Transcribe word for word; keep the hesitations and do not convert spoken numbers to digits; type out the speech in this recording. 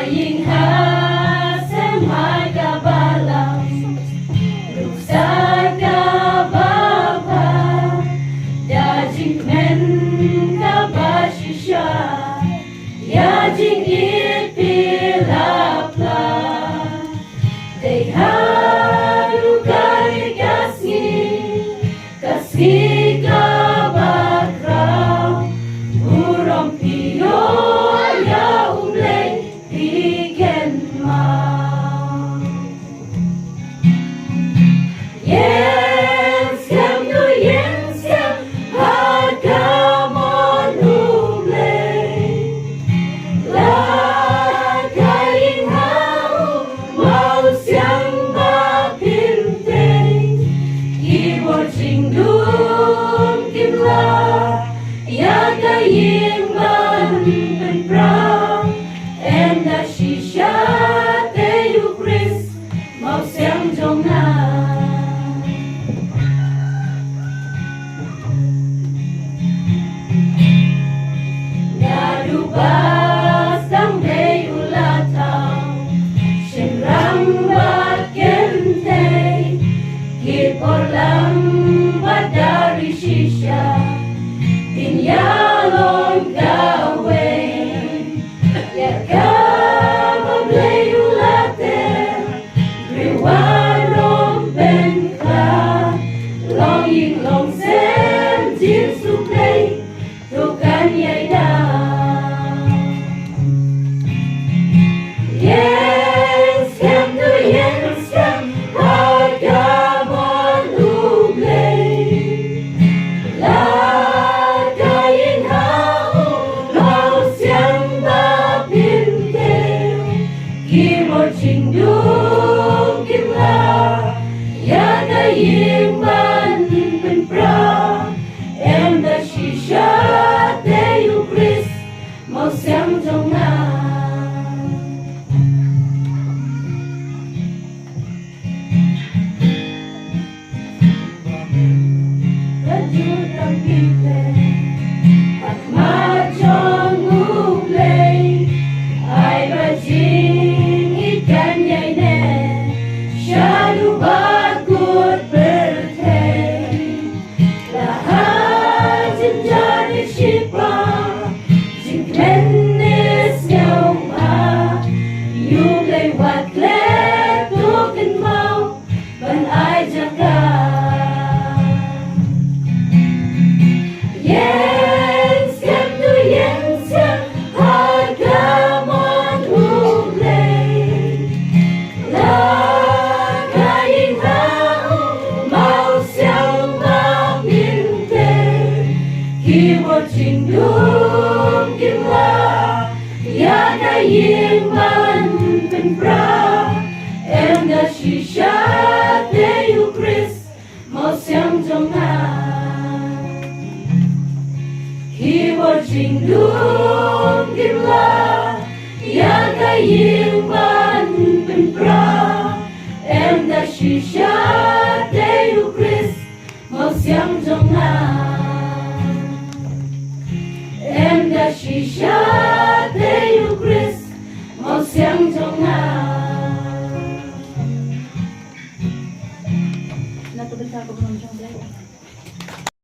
Ïing ha sem ha ka balang, ruksa ka babha, da jingkmen ka bashisha, ïa jingïeit phi la pla. Dei haduh kane ka sngi, ka sngi ka bakhraw, burom phi ïoh ïa U Blei phi kynmaw. Ïeng skhem to ïeng skhem ha ka mon U Blei. La ka ïing ha u mawsiang ba phin tei. Ki bor jingdum kim lah ïa ka ïing ban pynpra. Em da shisha te U Khrist mawsiang jong nga. Naduh ba sdang Blei u la thaw, shynrang bad kynthei, ki por lang bad da ri shisha, kin ïalong kawei. Ïa kaba Blei u la teh, briew warom pynkhlad, longïing longsem jingsuk Blei, to kan ïai da. Ïeng skhem to ïeng skhem ha ka mon U Blei. La ka ïing ha u mawsiang ba phin tei. Ki bor jingdum kim lah ïa ka ïing ban pynpra. Em da shisha te U Khrist mawsiang jong nga. Ka jutang pite, ha khmat jong U Blei, ai ba jingïeit kan ïai neh, shaduh ba kut pyrthei. La ha jynjar ne shipa, jingkmen ne sngewbha, U Blei wat klet to kynmaw, ban ai jaka. Ïeng skhem to ïeng skhem ha ka mon U Blei. La ka ïing ha u mawsiang ba phin tei. Ki bor jingdum kim lah ïa ka ïing ban pynpra. Em da shisha te U Khrist mawsiang jong nga. Ki bor jingdum kim lah ïa ka ïing ban pynpra. Em da shisha te U Khrist mawsiang jong nga.